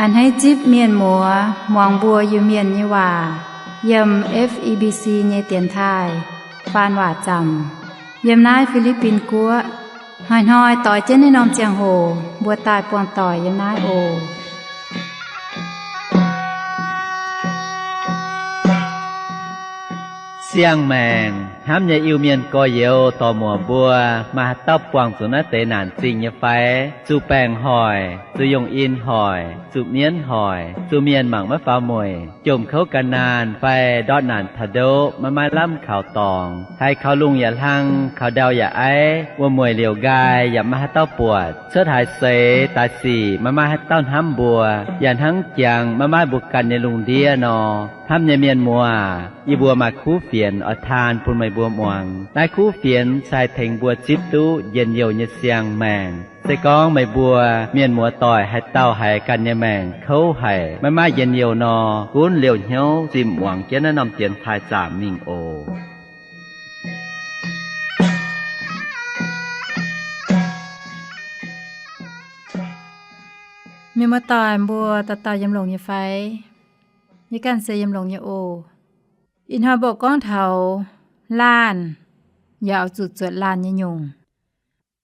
A'hneiv zipv mienh muoz muangx mbuo Iu-Mienh nyei waac yiem F E B C nyei dienx taaih faan waac zaamc yiem naaiv Fi^li^bin Guoqv. Hnoi-hnoi doix jienv naaiv norm ziangh hoc mbuo daaih buangh doic yiem naaiv oc. Siang-maengc hnamv nyei Iu-Mienh gorx-youz dorc-muoc mbuo, maaih haaix dauh buangh zuqc naaiv deix naanc zingh nyei fai? Zuqc baengc hoic, zuqc yongh in hoic, zuqc mienv hoic, zuqc mienh mangc maiv faaux mueic, jomc kouv gan naanh fai ndortv naanc taux ndoqv maiv maaih lamh kaux dorngx, haiz kaux lungh yaac hlang, kaux ndau yaac aiv, wuom-mueic liouc nqaai yaac maiv maaih haaix dauh buatc, cuotv haaix seix daaih sic maiv maaih haaix dauh hnamv mbuo, yaac hnangv jangx maiv maaih mbuo ganh nyei lungh ndiev nor. Hnamv nyei mienh muoz, yie mbuo maaih kuv fienx oix taan bun meih mbuo muangx. Naaiv kuv fienx se haih tengx mbuo zipv duqv njien-youh nyei siang-maengc. Se gorngv meih mbuo mienh muoz doic haaix dauh haiz ganh nyei maengc kouv haic, maiv maaih njien-youh nor, gunv liouh hnyouv zimh muangx jienv naaiv norm dienx taaih zaamc mingh oc. Mienh muoz doic mbuo dauh dauh yiem longx nyei fai? Yie ganh se yiem longx nyei oc. Ih hnoi mbuo gorngv taux laanh yaac oix zuqc zuotc laanh nyei nyungc.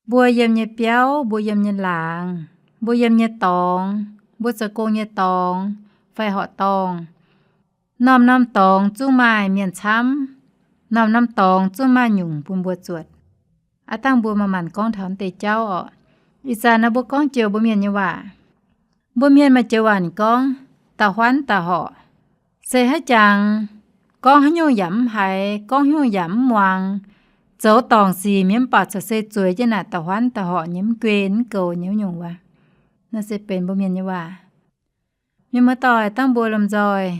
Mbuo yiem nyei biauv, mbuo yiem nyei laangz, mbuo yiem nyei dorngx, mbuo zoux gong nyei dorngx fai horqc dorngh, norm-norm dorngx zungv maaih mienh camv, norm-norm dorngx zungv maaih nyungc bun mbuo zuotc. Aav dangh mbuo manc-manc gorngv taux deix jauv orqc. Ih zanc naaiv mbuo gorngv joux mbuo mienh nyei waac. Mbuo mienh maaih joux waac ninh gorngv, da'huaanv da'horqc. Se haaix jangx gorngv haaix nyungc yaac mv haiz, gorngv haaix nyungc yaac mv muangx, zoux dorngc sic mienh mv baac corc se zueiz jienv naaic da'huaanv da'horqc nyei, mv guei mv goux nyei wuov nyungc waac. Naaiv se benx mbuo mienh nyei waac. Mienh muoz-doic, dangh mbuo lomh nzoih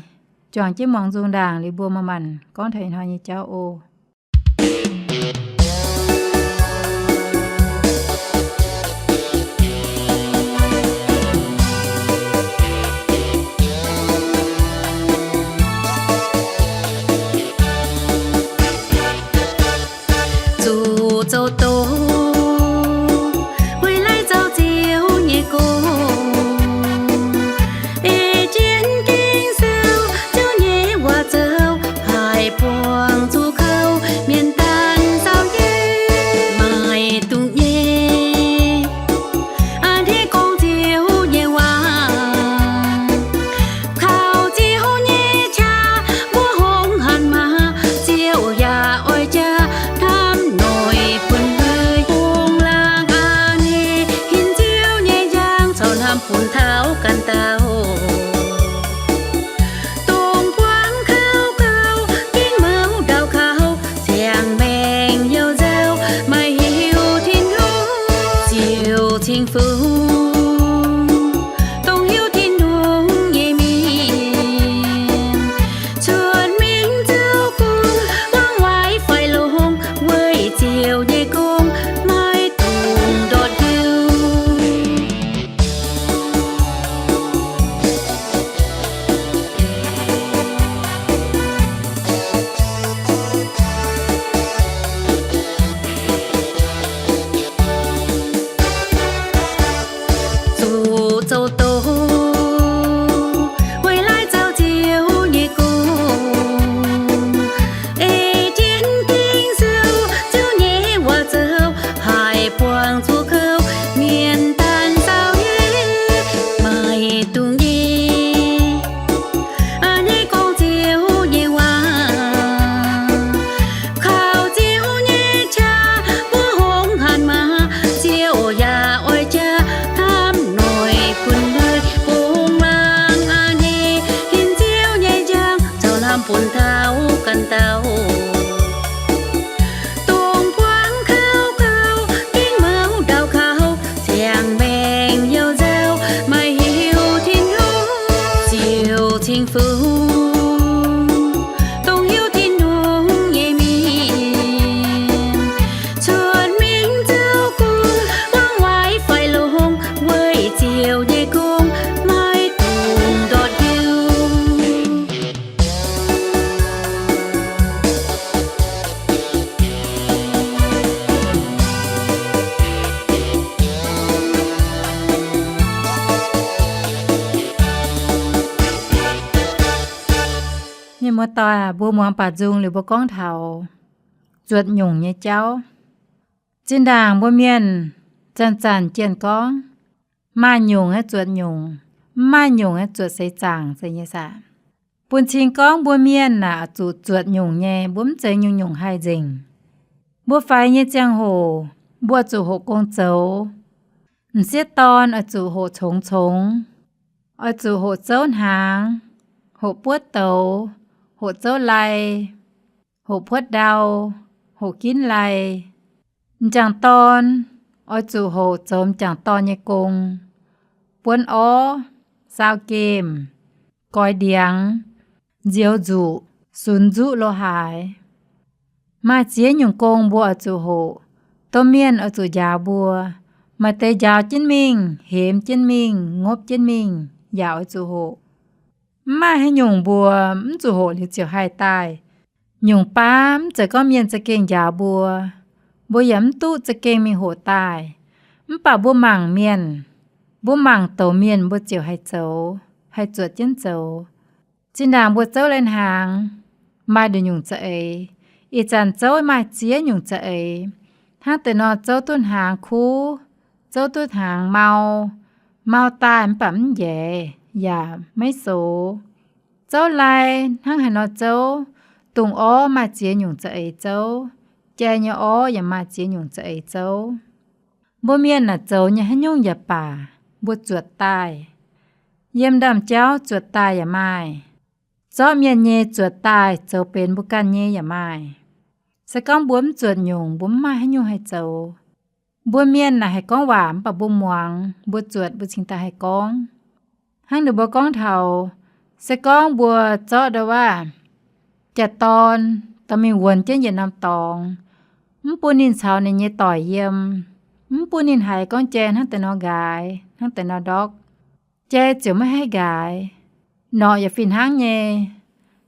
juangc jienv muangx nzung ndaangc liuz mbuo manc-manc gorngv taux ih hnoi nyei jauv oc. Zuqc zoux doz, weic laaix zoux Ziouv nyei gong, ei jienv Ging-Sou, Ziouv nyei waac zoux, haih buangh zuqc kouv, mienh daanh saau yie, maaih dungz nyei. A'hneiv gorngv Ziouv nyei waac, kaux Ziouv nyei qaqv mbuo hungh hanc maah! Ziouv yaac oix jaax hnamv noic bun mbuo. Bungx laangz a'hneiv hinc Ziouv nyei njang, caux hnamv bun taux ganh dauh. Dongh buangv kouv gauh gengh mouz ndau kaux, ziangh maengc youh nzauh maaih hiuv Tin-Hungh, ziouc cing-fungx dongh hiuv Tin-Hungh nyei mienh, cuotv mingh zoux gong, buangv waaic faix longx, weic Ziouv nyei gong maiv dungx ndortv hnyouv. Zuqc zoux doz, weic laaix zoux Ziouv nyei gong, ei jienv Ging-Sou, Ziouv nyei waac zoux, haih buangh zuqc kouv, mienh daanh saau yie, maaih dungz nyei. A'hneiv gorngv Ziouv nyei waac, kaux Ziouv nyei qaqv mbuo hungh hanc maah! Ziouv yaac oix jaax hnamv noic bun mbuo. Bungx laangz a'hneiv hinc Ziouv nyei njang, caux hnamv bun taux ganh dauh. Dongh buangv kouv gauh gengh mouz ndau kaux, ziangh maengc youh nzauh maaih hiuv Tin-Hungh, ziouc cing-fungx dongh hiuv Tin-Hungh nyei mienh, cuotv mingh zoux gong, buangv waaic faix longx, weic Ziouv nyei gong maiv dungx ndortv hnyouv. Muoz-doic, mbuo muangx baac nzung liuz mbuo gorngv taux zuotc nyungc nyei jauv. Zinh ndaangc mbuo mienh zanc-zanc jienh gorngv, maaih nyungc aeqv, zuotc nyungc, mv maaih nyungc aeqv, zuotc seix zaangc, zeiz nyei saah? Bun cing gorngv mbuo mienh naaic oix zuqc zuotc nyungc nyei, mbuo mv zeiz nyungc-nyungc haih nzengc. Mbuo faix nyei ziangh hoc, mbuo oix zuqc hoqc gong zoux. M'sieqv dorn oix zuqc hoqc congx congx, oix zuqc hoqc zouv hnaangx, hoqc buov douz, hoqc zouv lai, hoqc puotv ndau, hoqc ginv lai. M'jangc dorn oix zuqc hoqc zoux m'jangc dorn nyei gong, buonv orv, saau gemh, goix ndiangx, nzioux nzuqc, sunx nzuqv lo haaix. Maaih ziex nyungc gong mbuo oix zuqc hoqc. Domh mienh oix zuqc njaaux mbuo. Maaih deix njaaux jienv mingh, hemx jienv mingh, ngopv jienv mingh, yaac oix zuqc hoqc. Mv maaih haaix nyungc mbuo mv zuqc hoqc liuz ziouc haih daaih. Nyungc baav mv zeiz gorngv mienh za'gengh njaaux mbuo, mbuo yaac mv duqv za'gengh mingh hoqc daaih. Mv baac mbuo mangc mienh, mbuo mangc douc mienh mbuo ziouc haih zoux, haih zuotc jienv zoux. Zinh ndaangc mbuo zouv lai hnaangx, maaih nduqc nyungc za'eix. Ih zanc zouv maaih ziex nyungc za'eix. Hnangv deix nor, zouv duqv hnaangx kuv, zouv duqv hnaangx mau, mau daaih mv baac mv njaix yaac maiv sox. Zouv lai hnangv haaix nor zouv, dongh orv maaih ziex nyungc za'eix zouv, jai nyei orv yaac maaih ziex nyungc za'eix zouv. Mbuo mienh naaic zoux nyei haaix nyungc yaac baac, mbuo zuotc daaih. Yiem ndaamv-jauv zuotc daaih yaac maaih. Zorqv mienh nyei zuotc daaih zoux benx mbuo ganh nyei yaac maaih. Se gorngv mbuo mv zuotc nyungc, mbuo mv maaih haaix nyungc haih zoux. Mbuo mienh naaic haih gorngv waac mv baac mbuo muangx, mbuo zuotc mbuo cingx daaih haih gorngv. Hnangv ninh mbuo gorngv taux, se gorngv mbuo zorqv ndau waav jaa-dorn dorh mingh wuonx jienv yietc norm dorngx, mv bun ninh caux ninh nyei doic yiem, mv bun ninh haiz gorngv jai hnangv deix nor nqaaix, hnangv deix nor ndortv, jai ziouc maiv haih nqaaix. Norqc yaac fih hnangv nyei.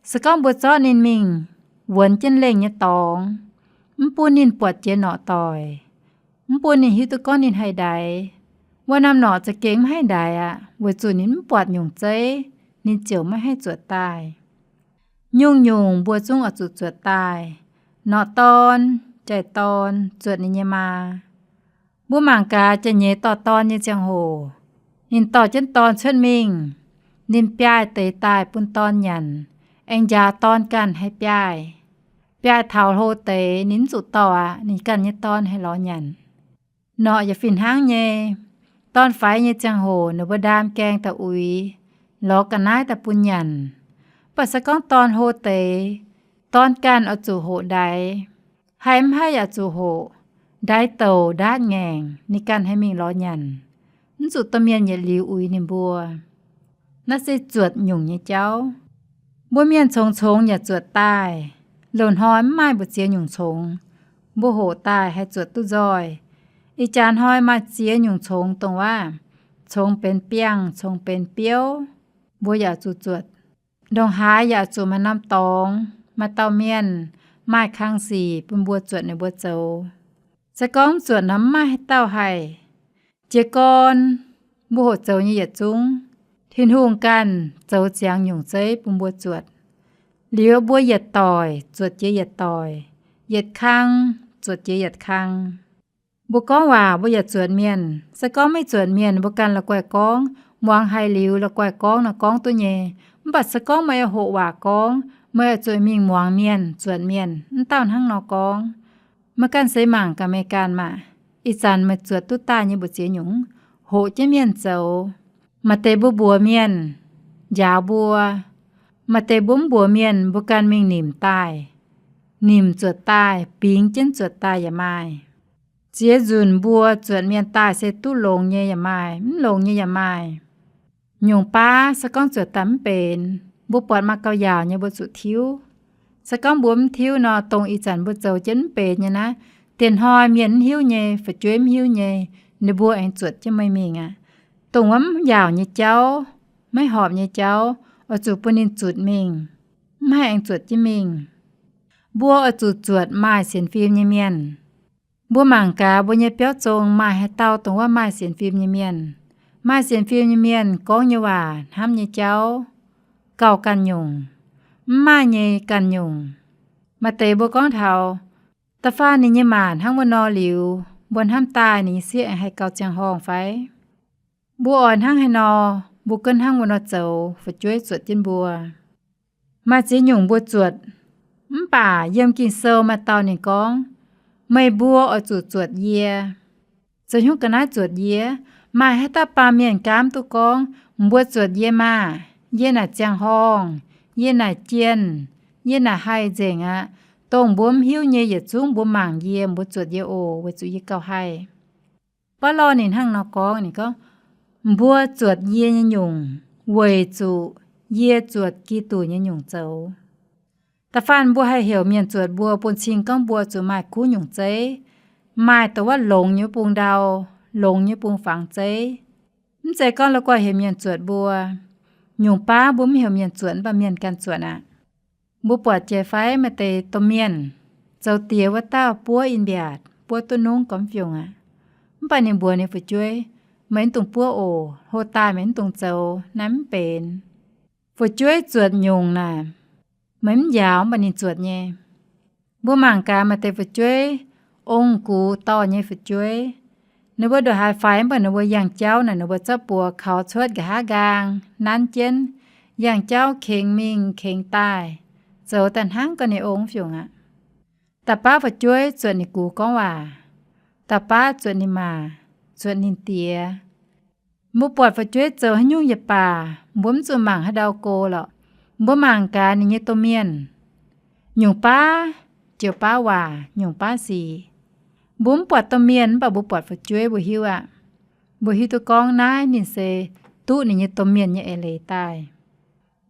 Se gorngv mbuo zorqv ninh mingh wuonx jienv lengh nyei dorngx, mv bun ninh buatc jiex norqc doic, mv bun ninh hiuv duqv gorngv ninh haih ndaix, wuov norm norqc za'gengh maiv haih ndaix aqv, weic zuqc ninh mv buatc nyungc zeiv, ninh ziouc maiv haih zuotc daaih. Nyungc-nyungc mbuo zungv oix zuqc zuotc daaih. Norqc dorn, jai-dorn zuotc ninh nyei maa. Mbuo mangc gaax jai-nyeiz dorh dorn nyei ziangh hoc, ninh dorh jienv dorn cuotv mingh, ninh biaaih deix daaih bun dorn nyanc, aengx njaaux dorn ganh haih biaaih. Biaaih taux hlo deix ninh mv zuqc dorh aqv, ninh ganh nyei dorn haih lorz nyanc. Norqc yaac fih hnangv nyei. Dorn faix nyei ziangh hoc ninh mbuo ndaam gaeng daaih uix, lorz ga'naaiv daaih bun nyanc. Mv baac se gorngv dorn hlo deix, dorn ganh oix zuqc hoqc ndaix. Haih mv haih yaac zuqc hoqc. Ndaix douc ndaatv ngaengc ninh ganh haih mingh lorz nyanc, mv zuqc domh mienh yietc liuz uix ninh mbuo. Naaiv se zuotc nyungc nyei jauv. Mbuo mienh congx-congx yaac zuotc daaih. Loz-hnoi mv maaih mbu'ziex nyungc congx, mbuo hoqc daaih haih zuotc duqv nzoih. Ih jaax hnoi maaih ziex nyungc congx, dongh waav congx benx biangh, congx benx biouv, mbuo yaac zuqc zuotc. Ndongc haaix yaac zuqc maaih norm dorngx, maaih dauh mienh maaih kang sic bun mbuo zuotc ninh mbuo zoux. Se gorngv zuotc nor mv maaih haaix dauh haih. Jiez gorn mbuo hoqc zoux nyei yietc zungv, Tin-Hungh ganh zoux ziangx nyungc zeiv bun mbuo zuotc. Liuz mbuo yietc doic zuotc jiex yietc doic, yietc kang zuotc jiex yietc kang. Mbuo gorngv waac mbuo yaac zuotc mienh. Se gorngv maiv zuotc mienh, mbuo ganh la'guaih gorngv, muangx haiz liuz la'guaih gorngv nor gorngv duqv nyei. Mv baac se gorngv meih hoqc waac gorngv, meih oix zuqc mingh muangx mienh, zuotc mienh, mv dauh hnangv nor gorngv. Meih ganh seix mangc gaax meih ganh maah! Ih zanc meih zuotc duqv daaih nyei mbu'ziex nyungc, hoqc jienv mienh zoux. Maaih deix mbuo mbuox mienh njaaux mbuo, maaih deix mbuo mv mbuox mienh, mbuo ganh mingh nimc daaih, nimc zuotc daaih, bingx jienv zuotc daaih yaac maaih. Ziex nzunc mbuo zuotc mienh daaih se duqv longx nyei yaac maaih, mv longx nyei yaac maaih. Nyungc baav se gorngv zuotc daaih mv benx, mbuo buatc maaih gauh yaauc nyei mbuo zuqc tiuv. Se gorngv mbuo mv tiuv nor, dongh ih zanc mbuo zoux jienv mv benx nyei naaiv, dieh hnoi mienh mv hiuv nyei, fu'jueiv mv hiuv nyei, ninh mbuo aengx zuotc jienv meih mingh aqv. Dongh wuov mv yaauc nyei jauv, maiv horpc nyei jauv, oix zuqc bun ninh zutc mingh, mv haih aengx zuotc jienv mingh. Mbuo oix zuqc zuotc maaih sienx fim nyei mienh. Mbuo mangc gaax mbuo nyei biauv zong maaih haaix dauh dongh wuov maaih sienx fim nyei mienh. Maaih sienx fim nyei mienh gorngv nyei waac, hnamv nyei jauv gauh ganh nyungc. mv maaih nyei ganh nyungc. Maaih deix mbuo gorngv taux, da'faanh ninh nyei maanc hnangv wuov nor liuz, mbuo hnamv daaih ninh nyei sieqv aengx haih gauh ziangh horngh fai? Mbuo oix hnangv haaix nor, mbuo gunv hnangv wuov nor zoux, fu'jueiv zuotc jienv mbuo. Maaih ziex nyungc mbuo zuotc, mv baac yiem Ging-Sou maaih dauh ninh gorngv, meih mbuo oix zuqc zuotc yie. Zoux haaix nyungc ga'naaiv zuotc yie? Maaih haaix dauh baamh mienh gaamv duqv gorngv, mbuo zuotc yie maah! Yie naaic ziangh horngh, yie naaic jienh, yie naaic haih nzengc aqv. Dongh mbuo mv hiuv nyei yietc zungv mbuo mangc yie, mbuo zuotc yie oc, weic zuqc yie gauh haih. Baav lorh ninh hnangv nor gorngv, ninh gorngv, mbuo zuotc yie nyei nyungc, weic zuqc yie zuotc Giduc nyei nyungc zoux. Da'faanh mbuo haih heuc mienh zuotc mbuo, bun cing gorngv mbuo zuqc maaih kuv nyungc zeiv, maaih douc waac longx nyei bung ndau, longx nyei bung fangx zeiv. Mv zeiz gorngv la'guaih heuc mienh zuotc mbuo. Nyungc baav mbuo mv heuc mienh zuotc, mv baac mienh ganh zuotc aqv. Mbuo buatc jiex fai maaih deix domh mienh zoux diex wuov dauh buov in-mbiaatc, buov duqv nungv gormx fiungc aqv. Mv baac ninh mbuox ninh fu'jueiv, meih mv dungx buov oc, hlo daaih meih mv dungx zoux, naaiv mv benx. Fu'jueiv zuotc nyungc naaic, meih mv njaaux mv baac ninh zuotc nyei. Mbuo mangc gaax maaih deix fu'jueiv, ong-gux dorh nyei fu'jueiv, ninh mbuo ndongc haaix faix mv baac ninh mbuo yangh jauv naaic ninh mbuo zorqv buoz kaux cuotv nqa'haav nqaang nanv jienv, yangh jauv kengx mingh kengx daaih, zoux daaih hnangv ga'naaiv ong fiungc aqv. Da'baav fu'jueiv zuotc ninh gux gorngv waac, da'baav zuotc ninh maa, zuotc ninh diex. Mbuo buatc fu'jueiv zoux haaix nyungc yaac baac, mbuo mv zuqc mangc haaix ndau go lorqc. Mbuo mangc gaax ninh nyei domh mienh. Nyungc baav joux baav waac, nyungc baav sic. Mbuo mv buatc domh mienh mv baac mbuo buatc fu'jueiv mbuo hiuv aqv. Mbuo hiuv duqv gorngv naaiv ninh se duqv ninh nyei domh mienh nyei eix leiz daaih.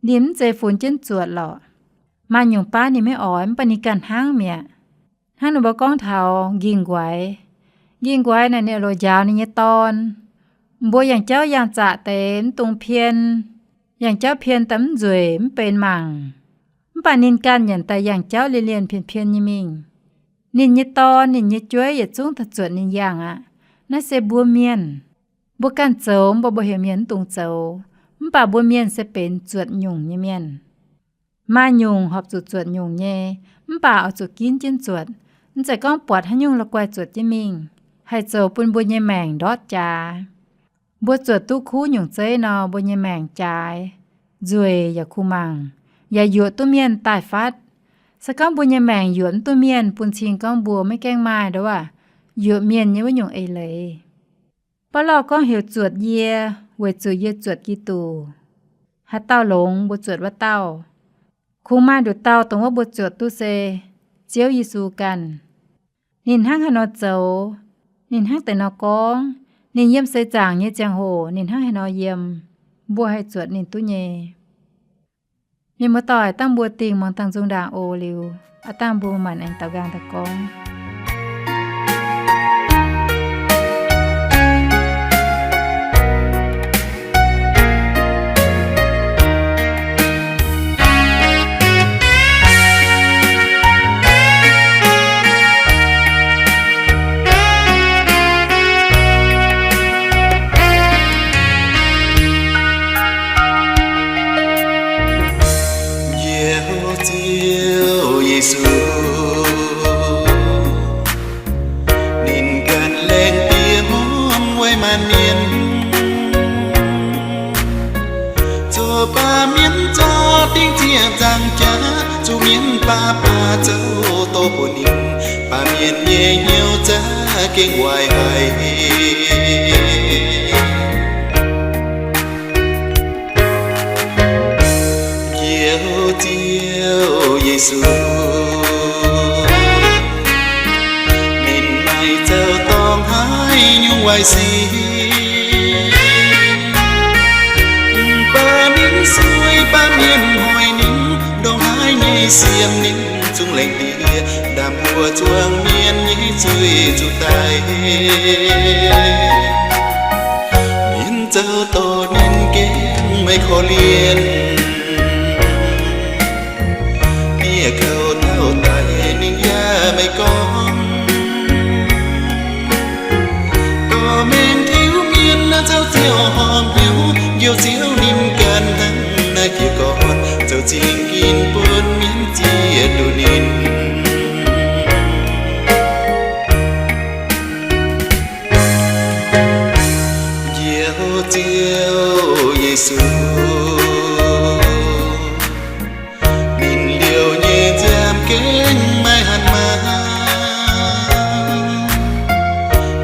Ninh mv zeiz funx jienv zuotc lorqc. Maaih nyungc baav ninh maiv oix mv baac ninh ganh hnangv mi'aqv. Hnangv ninh mbuo gorngv taux nqingh nquaix. Nqingh nquaix naaic ninh loz njaaux ninh nyei dorn. Mbuo yangh jauv yangh zaqc deix mv dungx pien. Yangh jauv pien daaih mv nzueic mv benx mangc. Mv baac ninh ganh nyanc daaih yangh jauv lienh lienh pien pien nyei mingh. Ninh nyei dorn ninh nyei jueiv yietc zungv daaih zuotc ninh yangh aqv. Naaiv se mbuo mienh. Mbuo ganh zoux mv baac mbuo heuc mienh mv dungx zoux. Mv baac mbuo mienh se benx zuotc nyungc nyei mienh. Maaih nyungc horpc zuqc zuotc nyungc nyei, mv baac oix zuqc ginv jienv zuotc. Mv zeiz gorngv buatc haaix nyungc la'guaih zuotc jienv mingh, haih zoux bun mbuo nyei maengc ndortv jaax. Mbuo zuotc duqv kuv nyungc zeiv nor, mbuo nyei maengc jaaix, nzueic yaac kuh mangc, yaac yuoqc duqv mienh daaih fatv. Se gorngv mbuo nyei maengc yuoqc mv duqv mienh, bun cing gorngv mbuo maiv gaengh maaih ndau waac yuoqc mienh nyei wuov nyungc eix leiz. Baav lorh gorngv heuc zuotc yie, weic zuqc yie zuotc Giduc. Haaix dauh longx mbuo zuotc wuov dauh. Kungx maaih nduqc dauh dongh wuov mbuo zuotc duqv se Ziouv Yesu ganh. Ninh hnangv haaix nor zoux, ninh hnangv deix nor gorngv, ninh yiem seix zaangc nyei ziangh hoc ninh hnangv haaix nor yiem, mbuo haih zuotc ninh duqv nyei. Mienh muoz-doic, dangh mbuo dingh muangx dangh nzung ndaangc oc. Liuz aav dangh mbuo maanc aengx daux nqaang daaih gorngv. Ziouv Yesu, ninh ganh laengz diex hmuangv weic maanc mienh, zoux baamh mienh zorqv dingc ziec nzaangc jaax, zuqc mienh baav baav zoux dorh bun ninh, baamh mienh nyei hnyouv za'gengh waaic haic. Ziouv, Ziouv Yesu, ninh maaih zoux dorngx haaix nyungc waaic sic, mv baac ninh sueih baamh mienh hoic ninh, ndongc haaix nyei siemv ninh zungv laengz diex, ndaamv-mbuo zuangx mienh nyei zuiz zuqc daic. Mienh zoux dorngx ninh gengh maiv korv-lienh, bieqc kouv taux daic ninh yaac maiv gorngv. Dorh mengh tiuv mienh zoux ziouc horpc hnyouv, njoux Ziouv ninh ganh hnangv naaiv jiez gorn zoux zingh ginv bun gengh maiv hatc maaz.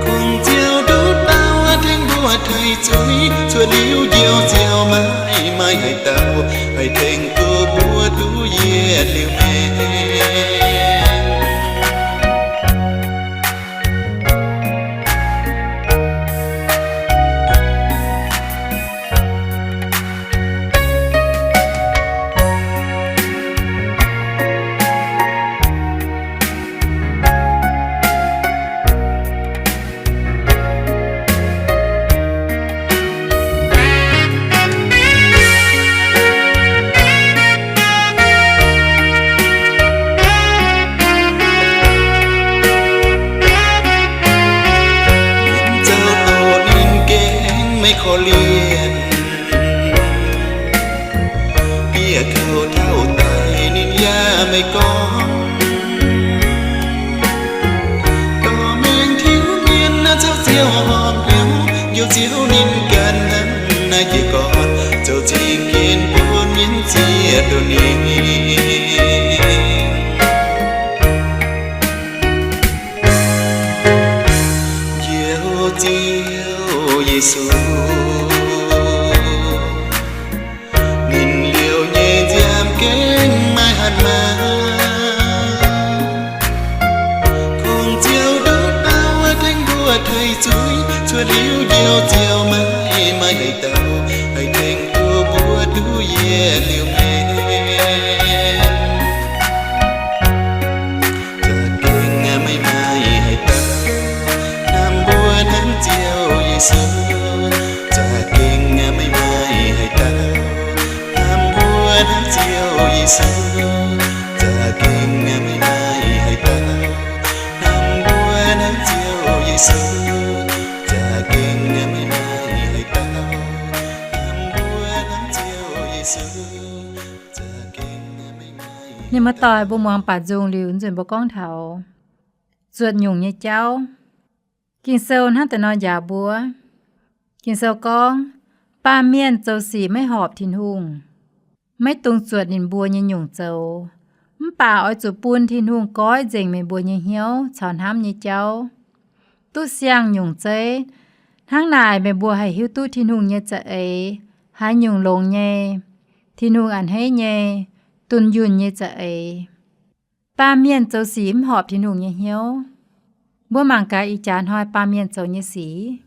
Kungx ziouc nduqc dauh tengx mbuo taaih zuiz, cuotv liuz njoux ziouc maiv maaih haaix dauh haih tengx duqv mbuo duqv yietc liuz maengc. Zoux doqc ninh gengh maiv korv-lienh, bieqc kouv taux daic ninh yaac maiv gorngv. Dorh mengh tiuv mienh naaiv zoux ziouc horpc hnyouv, njoux ziouc ninh ganh hnangv naaiv jiez gorn, zoux zingh ginv buonv mienh zieqv duqv ninh. Njoux Ziouv Yesu, ninh liouh nyei nziaamv gengh maiv hatc maaz. Kungx ziouc nduqc dauh tengx mbuo taaih zuiz, cuotv liuz njoux ziouc maiv maaih haaix dauh haih tengx duqv mbuo duqv yietc liuz maengc. Za'gengh maiv maaih haaix dauh hnamv mbuo hnangv Ziouv Yesu. Za'gengh maiv maaih haaix dauh hnamv mbuo hnangv Ziouv Yesu. Za'gengh maiv maaih haaix dauh hnamv mbuo hnangv Ziouv Yesu. Za'gengh maiv maaih haaix dauh hnamv mbuo hnangv Ziouv Yesu. Za'gengh maiv maaih. Ninh muoz-doic, mbuo muangx baac nzung liuz nzunc mbuo gorngv taux zuotc nyungc nyei jauv. Ging-Sou hnangv deix nor njaaux mbuo. Ging-Sou gorngv, baamh mienh zoux sic maiv horpc Tin-Hungh, maiv dungx zuotc ninh mbuo nyei nyungc zoux. Mv baac oix zuqc bun Tin-Hungh goiv nzengc meih mbuo nyei hnyouv caux hnamv nyei jauv, duqv siang-nyungc zeiv. Hnangv naaic meih mbuo haih hiuv duqv Tin-Hungh nyei za'eix, haaix nyungc longx nyei, Tin-Hungh a'hneiv nyei, dunh yunh nyei za'eix. Baamh mienh zoux sic mv horpc Tin-Hungh nyei hnyouv. Mbuo mangc gaax ih jaax hnoi baamh mienh zoux nyei sic.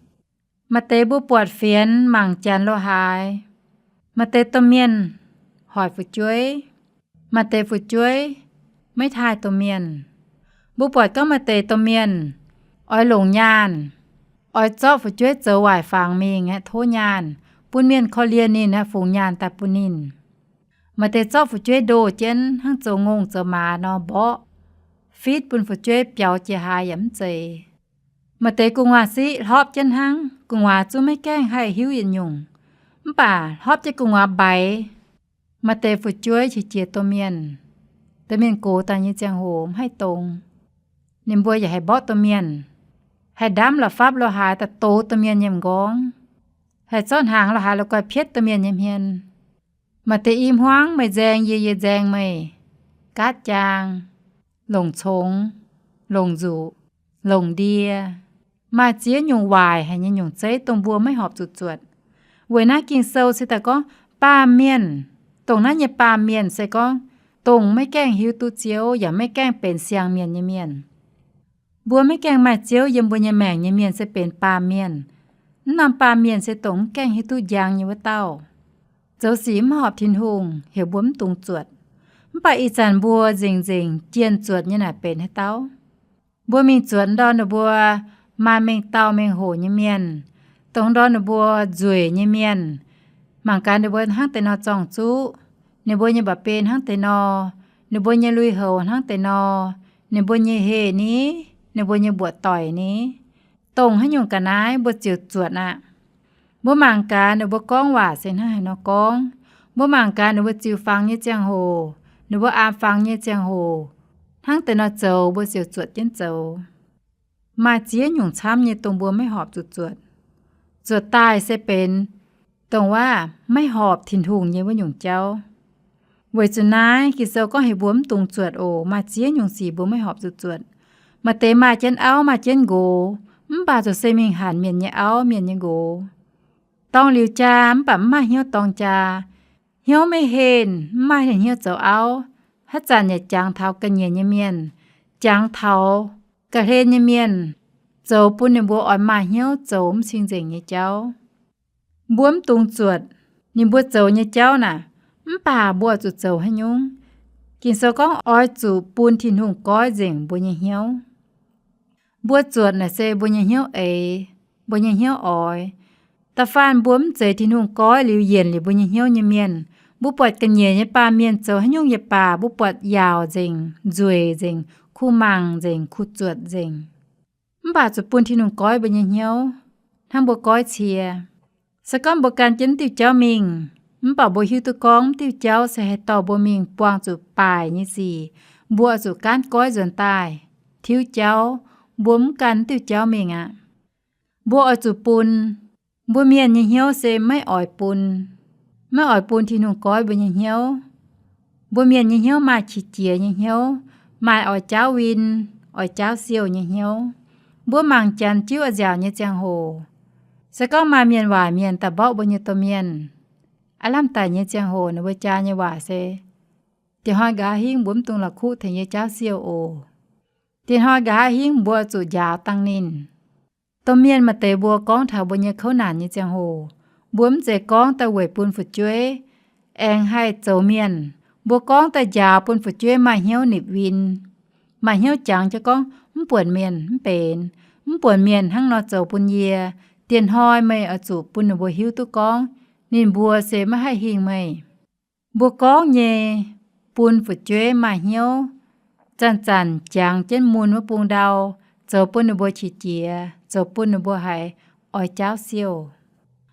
Maaih deix mbuo buatc fienx mangc janx lo haaix, maaih deix domh mienh hoic fu'jueiv, maaih deix fu'jueiv maiv taaih domh mienh. Mbuo buatc gorngv maaih deix domh mienh oix longc nyaanh, oix zorqv fu'jueiv zoux waaic fangx mingh aeqv, tov nyaanh bun mienh korv-lienh ninh aeqv, fungx nyaanh daaih bun ninh. Maaih deix zorqv fu'jueiv ndoh jienv hnangv zoux ngongh zoux maaz nor mborqv, fitv bun fu'jueiv biaux jiex haaix yaac mv zeiz. Maaih deix gu'nguaaz siqv hlopv jienv hnangv, gu'nguaaz zungv maiv gaengh haih hiuv yietc nyungc, mv baac hlopv jienv gu'nguaaz mbaix. Maaih deix fu'jueiv qiex jiez domh mienh, domh mienh gox daaih nyei ziangh hoc mv haih dongz, ninh mbuo yaac haih mborqv domh mienh, haih ndamv la'fapv lo haaix daaih dox domh mienh nyei m'nqorngv, haih zorqv hnaangx lo haaix la'guaih pietv domh mienh nyei hmien. Maaih deix i hmuangv meih nzaeng yie, yie nzaeng meih, gaatv jaang, longc congx, longc nzuqc, longc ndie, maaih ziex nyungc waaic haic nyei nyungc zeiv dongh mbuo maiv horpc zuqc zuotc. Weic naaiv Ging-Sou se daaih gorngv baamh mienh, dongh naaiv nyei baamh mienh se gorngv dongh maiv gaengh hiuv duqv Ziouv yaac maiv gaengh benx siang-mienh nyei mienh. Mbuo maiv gaengh maaih Ziouv yiem mbuo nyei maengc nyei mienh se benx baamh mienh. Mv norm baamh mienh se dongh mv gaengh hiuv duqv njang nyei wuov dauh. Zoux sic mv horpc Tin-Hungh, heuc mbuo mv dungx zuotc. Mv baac ih zanc mbuo nzengc-nzengc jienh zuotc nyei naaic benx haaix dauh? Mbuo mingh zuotc ndorm ninh mbuo maaih mengh dauh mengh hoc nyei mienh, dongh ndorm ninh mbuo nzueic nyei mienh. Mangc gaax ninh mbuo hnangv deix nor zorng-zuqv, ninh mbuo nyei mba'biei hnangv deix nor, ninh mbuo nyei lui-houx hnangv deix nor, ninh mbuo nyei heh ni, ninh mbuo nyei mbuoqc doic ni, dongh haaix nyungc ga'naaiv mbuo ziouc zuotc aqv. Mbuo mangc gaax ninh mbuo gorngv waac se hnangv haaix nor gorngv. Mbuo mangc gaax ninh mbuo ziux fangx nyei ziangh hoc, ninh mbuo aapv fangx nyei ziangh hoc, hnangv deix nor zoux mbuo ziouc zuotc jienv zoux. Maaih ziex nyungc camv nyei dongh mbuo maiv horpc zuqc zuotc. Zuotc daaih se benx dongh waac maiv horpc Tin-Hungh nyei wuov nyungc jauv. Weic zuqc naaiv Ging-Sou gorngv heuc mbuo mv dungx zuotc oc. Maaih ziex nyungc sic mbuo maiv horpc zuqc zuotc. Maaih deix maaih jienv auv, maaih jienv nqox, mv baac zuqc se mingh hanc mienh nyei auv, mienh nyei nqox. Dorng liuz jaa mv baac mv maaih hnyouv dorng jaa, hnyouv maiv henh, mv maaih hnyouv zoux auv. Haaix zanc yaac jangx taux ga'nyiec nyei mienh, jangx taux ga'hlen nyei mienh, zoux bun ninh mbuo oix maaih hnyouv zoux mv cing-nzengc nyei jauv. Mbuo mv dungx zuotc ninh mbuo zoux nyei jauv naaic, mv baac mbuo zuqc zoux haaix nyungc? Ging-Sou gorngv oix zuqc bun Tin-Hungh goiv nzengc mbuo nyei hnyouv. Mbuo zuotc naaic se mbuo nyei hnyouv eix, mbuo nyei hnyouv oix. Da'faanh mbuo mv zeiz Tin-Hungh goiv liuz yienc liuz mbuo nyei hnyouv nyei mienh, mbuo buatc ga'nyiec nyei baamh mienh zoux haaix nyungc nyei baac mbuo buatc yaauc nzengc, nzueic nzengc, kuh mangc nzengc, kuh zuotc nzengc. Mv baac zuqc bun Tin-Hungh goiv mbuo nyei hnyouv, hnangv mbuo goiv cie. Se gorngv mbuo gan jienv mv diuh jauv mingh, mv baac mbuo hiuv duqv gorngv mv diuh jauv se haih dorh mbuo mingh buangh zuqc baaic nyei sic, mbuo oix zuqc gaanv goiv nzuonx daaih tiuv jauv, mbuo mv gan mv diuh jauv mingh aqv. Mbuo oix zuqc bun. Mbuo mienh nyei hnyouv se maiv oix bun, maiv oix bun Tin-Hungh goiv mbuo nyei hnyouv. Mbuo mienh nyei hnyouv maaih qiex jiez nyei hnyouv, maaih oix jaauv win, oix jaauv siouh nyei hnyouv. Mbuo mangc Janx-Juv a'nziaauc nyei ziangh hoc, se gorngv maaih mienh waaic mienh daaih mborqv mbuo nyei domh mienh, aav lamh daic nyei ziangh hoc ninh mbuo jaa nyei waac se, Diex hnoi nqa'haav hingv mbuo mv dungx la'kuqv tengx yie jaauv siouh oc. Diex hnoi nqa'haav hingv mbuo zuqc njaaux dangh ninh. Domh mienh maaih deix mbuo gorngv taux mbuo nyei kouv naanc nyei ziangh hoc, mbuo mv zeiz gorngv daaih weic bun fu'jueiv aengx haih zoux mienh. Mbuo gorngv daaih njaaux bun fu'jueiv maaih hnyouv nipc win, maaih hnyouv jangx jienv gorngv, mv buonc mienh mv benx, mv buonc mienh hnangv nor zoux bun yie. Diex hnoi meih oix zuqc bun ninh mbuo hiuv duqv gorngv ninh mbuo se maiv haih hingh meih. Mbuo gorngv nyei bun fu'jueiv maaih hnyouv, zanc-zanc jangx jienv mun wuov bung ndau, zoux bun ninh mbuo qiex jiez, zoux bun ninh mbuo haiz oix jaauv siouh.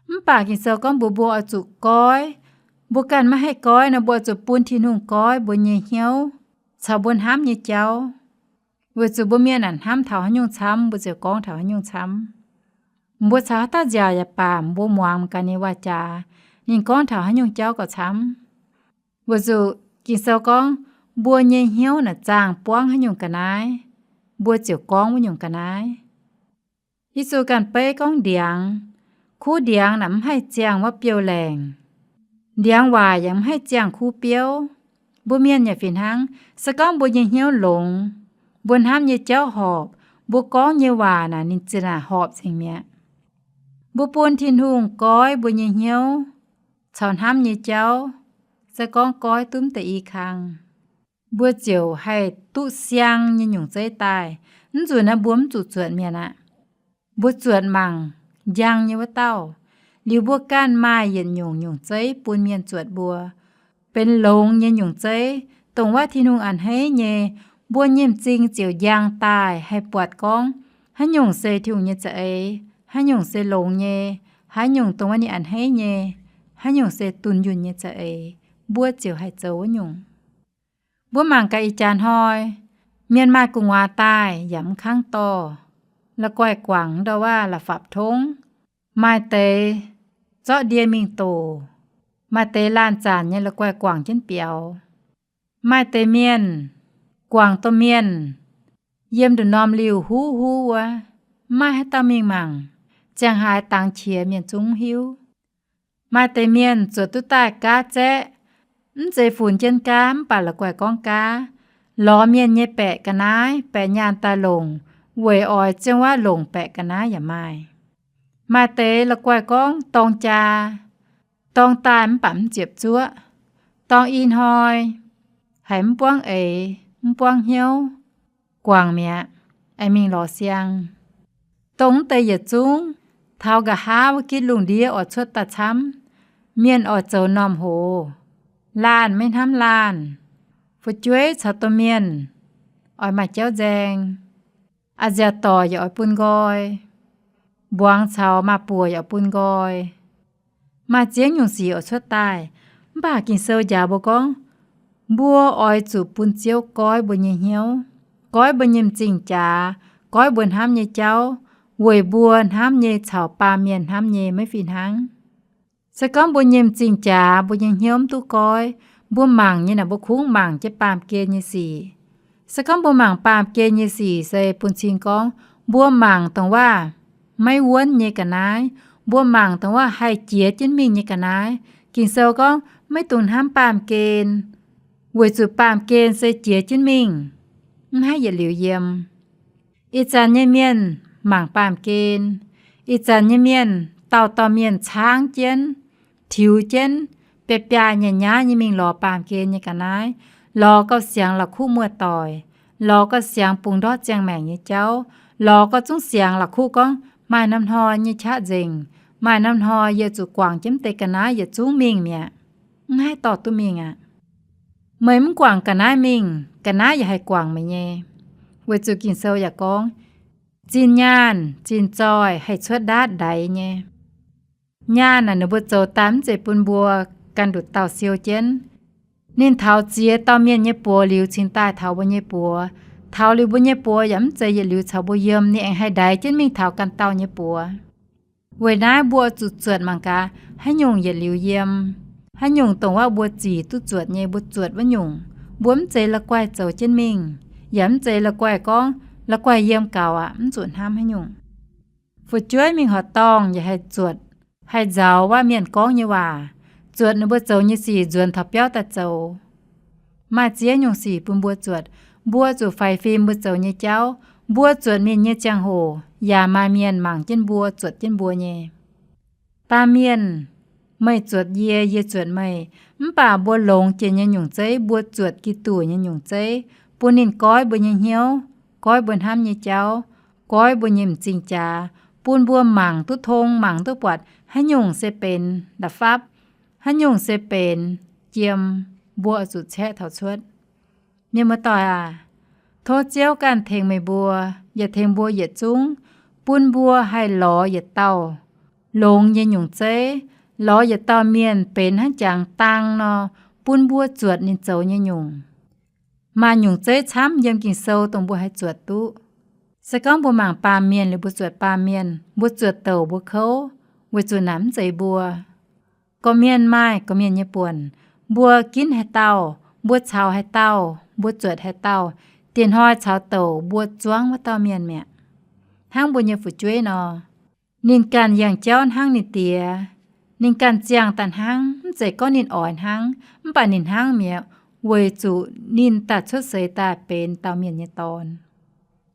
Mv baac Ging-Sou gorngv mbuox mbuo oix zuqc goiv. Mbuo ganh maiv haih goiv nor, mbuo oix zuqc bun Tin-Hungh goiv mbuo nyei hnyouv caux mbuo hnamv nyei jauv. Weic zuqc mbuo mienh naaic hnamv taux haaix nyungc camv, mbuo ziouc gorngv taux haaix nyungc camv. Mbuo caux haaix dauh nziaauc yaac baac, mbuo muangx gaax ninh nyei waac-jaax, ninh gorngv taux haaix nyungc jauv gauh camv. Weic zuqc Ging-Sou gorngv, mbuo nyei hnyouv naaic zaangh buangv haaix nyungc ga'naaiv, mbuo ziouc gorngv wuov nyungc ga'naaiv. Yesu ganh beiv gorngv ndiangx, kuv ndiangx naaic mv haih ziangh wuov biouv-laengc. Ndiangx waaic yaac mv haih ziangh kuv biouv. Mbuo mienh yaac fih hnangv, se gorngv mbuo nyei hnyouv longx, mbuo hnamv nyei jauv horpc, mbuo gorngv nyei waac naaic ninh zinh naaic horpc nzengc mi'aqv. Mbuo bun Tin-Hungh goiv mbuo nyei hnyouv caux hnamv nyei jauv, se gorngv goiv duqv mv deix i kang, mbuo ziouc haih duqv siang nyei nyungc zeiv daaih. Mv nzunc naaiv mbuo mv zuqc zuotc mienh aqv. Mbuo zuotc mangc njang nyei wuov dauh. Liuz mbuo ganh maaih yietc nyungc nyungc zeiv bun mienh zuotc mbuo, benx longx nyei nyungc zeiv, dongh wuov Tin-Hungh a'hneiv nyei. Mbuo nyei m'zing ziouc njang daaih haih buatc gorngv, haaix nyungc se Tin-Hungh nyei za'eix, haaix nyungc se longx nyei, haaix nyungc dongh wuov ninh a'hneiv nyei, haaix nyungc se dunh yunh nyei za'eix, mbuo ziouc haih zoux wuov nyungc. Mbuo mangc gaax ih jaax hnoi, mienh maaih gu'nguaaz daaih yaac mv kangv dorh, la'guaih guangc ndau-waav la'fapv tongv. Maaih deix zorqv ndie mingh doc, maaih deix laanh zanc nyei la'guaih guangc jienv biaux. Maaih deix mienh, guangc domh mienh, yiem nduqc norm liuh huv huv wuov, mv maaih haaix dauh mingh mangc, ziangh haaix dangx qiex mienh zungv mv hiuv. Maaih deix mienh zuotc duqv daaih gaav zaeqv, mv zeiz funx jienv gaav mv baac la'guaih gorngv gaav, lorz mienh nyei baeqc ga'naaiv, baeqc nyaanh daaih longc, weic oix ziouc wuov longc baeqc ga'naaiv yaac maaih. Maaih deix la'guaih gorngv dorng jaa, dorng daaih mv baac mv ziepc zuoqv, dorng i hnoi haiz mv buangv eix, mv buangv hnyouv, guangc mi'aqv, aengx mingh lorz siang. Dongh mv deix yietc zungv, taux nqa'haav wuov gitv lungh ndiev oix cuotv daaih camv. Mienh oix zoux m'normh hoz, laanh maiv hnamv laanh, fu'jueiv caux domh mienh oix maaih jauv nzaeng, a'nziaauc dorc yaac oix bun nqoi, mbuangz caux maa-buoc yaac oix bun nqoi. Maaih ziex nyungc sic oix cuotv daaih. Mv baac Ging-Sou njaaux mbuo gorngv, mbuo oix zuqc bun Ziouv goiv mbuo nyei hnyouv, goiv mbuo nyei m'zing jaax, goiv mbuo hnamv nyei jauv, weic mbuo hnamv nyei caux baamh mienh hnamv nyei maiv fih hnangv. Se gorngv mbuo nyei m'zing jaax, mbuo nyei hnyouv mv duqv goiv, Mbuo mangc nyei naaic, mbuo kungx mangc jienv baamh gen nyei sic. Se gorngv mbuo mangc baamh gen nyei sic se bun cing gorngv mbuo mangc dongh waac maiv wuonv nyei ga'naaiv, mbuo mangc dongh waac haih jiex jienv mingh nyei ga'naaiv. Ging-Sou gorngv maiv dungx hnamv baamh gen, weic zuqc baamh gen se jiex jienv mingh, mv haih yietc liuz yiem. Ih zanc nyei mienh mangc baamh gen. Ih zanc nyei mienh dauh dauh mienh caangv jienv, tiux jienv, biaav-biaav nyanc nyaaiv nyei mingh lorz baamh gen nyei ga'naaiv, lorz gauh siangx la'kuqv muoz-doic, lorz gauh siangx bungx ndortv ziangh maengc nyei jauv, lorz gauh zungv siangx la'kuqv gorngv maaih norm hnoi nyei qaqv nzengc, maaih norm hnoi yie zuqc guangc jienv deix ga'naaiv yietc zungv mingh mi'aqv. Mv haih dorh duqv mingh aqv. Meih mv guangc ga'naaiv mingh, ga'naaiv yaac haih guangc meih nyei. Weic zuqc Ging-Sou yaac gorngv, zinh nyaanh zinh zoih haih cuotv ndaatv ndaix nyei. Nyaanh naaic ninh mbuo zoux daaih mv zeiz bun mbuo ganh nduqc dauh siou jienv. Ninh taux ziex dauh mienh nyei buoz liuz cingx daaih taux mbuo nyei buoz. Taux liuz mbuo nyei buoz yaac mv zeiz yietc liuz caux mbuo yiem, ninh aengx haih ndaix jienv mingh taux ganh dauh nyei buoz. Weic naaiv mbuo zuqc zuotc mangc gaax haaix nyungc yietc liuz yiem. Haaix nyungc dongh waac mbuo zic duqv zuotc nyei, mbuo zuotc wuov nyungc. Mbuo mv zeiz la'guaih zoux jienv mingh, yaac mv zeiz la'guaih gorngv la'guaih yiem gaux aqv, mv zuqc hnamv haaix nyungc. Fu'jueiv mingh horqc dorngh yaac haih zuotc, haih nzaaux waac mienh gorngv nyei waac, zuotc ninh mbuo zoux nyei sic nzuonx taux biauv daaih zoux. Maaih ziex nyungc sic bun mbuo zuotc. Mbuo zuqc faix fim mbuo zoux nyei jauv. Mbuo zuotc mienh nyei ziangh hoc yaac maaih mienh mangc jienv mbuo, zuotc jienv mbuo nyei. Baamh mienh, meih zuotc yie, yie zuotc meih, mv baac mbuo longx jiex nyei nyungc zeiv, mbuo zuotc Giduc nyei nyungc zeiv, bun ninh goiv mbuo nyei hnyouv, goiv mbuo hnamv nyei jauv, goiv mbuo nyei m'zing jaax, bun mbuo mangc duqv tong, mangc duqv buatc haaix nyungc se benx la'fapv, haaix nyungc se benx jiem, mbuo oix zuqc caeqv taux cuotv. Mienh muoz-doic aac, tov Ziouv ganh tengx meih mbuo, yaac tengx mbuo yietc zungv, bun mbuo haih lorz yietc dauh longx nyei nyungc zeiv, lorz yietc dauh mienh benx hnangv jangx dang nor, bun mbuo zuotc ninh zoux nyei nyungc. Maaih nyungc zeiv camv yiem Ging-Sou dongh mbuo haih zuotc duqv. Se gorngv mbuo mangc baamh mienh liuz mbuo zuotc baamh mienh, mbuo zuotc douc mbuo kouv, weic zuqc naaic mv zeiz mbuo. Gorqv-mienh maaih gorqv-mienh nyei buonc. Mbuo ginv haaix dauh, mbuo caux haaix dauh, mbuo zuotc haaix dauh, dieh hnoi caux douc mbuo zuangv wuov dauh mienh mi'aqv. Hnangv mbuo nyei fu'jueiv nor, ninh ganh yangh jauv hnangv ninh diex, ninh ganh ziangh daaih hnangv, mv zeiz gorngv ninh oix hnangv, mv baac ninh hnangv mi'aqv, weic zuqc ninh daaih cuotv seix daaih benx dauh mienh nyei dorn.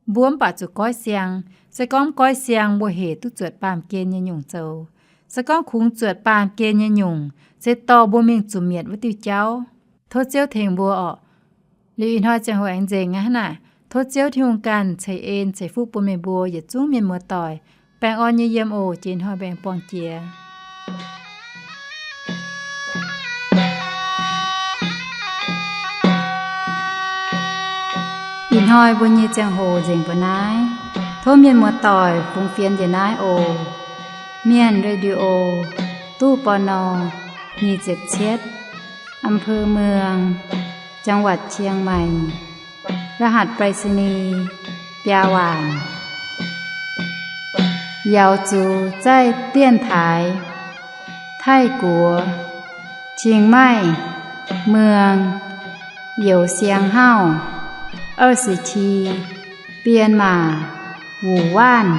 Mbuo mv baac zuqc goiv siang. Se gorngv mv goiv siang, mbuo hec duqv zuotc baamh gen nyei nyungc zoux. Se gorngv kungx zuotc baamh gen nyei nyungc, se dorh mbuo mingh zuqc mietc wuov diuh jauv. Tov Ziouv tengx mbuo orqc. Liuz ih hnoi ziangh hoc aengx nzengc aqv hnangv naaic. Tov Ziouv Tin-Hungh ganh ceix en ceix fuqv bun meih mbuo yietc zungv mienh muoz-doic. Baengh orn nyei yiem oc. Jiex ih hnoi mbuo aengx buangh jiex. Ih hnoi mbuo nyei ziangh hoc nzengc mbuo naaiv. Tov mienh muoz-doic fungx fienx njiec naaiv oc. Mienh Radio, ตู้ ปณ. nyic ziepc cietv, อำเภอเมือง จังหวัดเชียงใหม่ รหัสไปรษณีย์ biaa waanc. 瑶族在电台 Taiv-Guoqv, Chiang Mai, เมือง Youz Siang Hauv, 二十七, Bienh Maac, Wuc Waanv.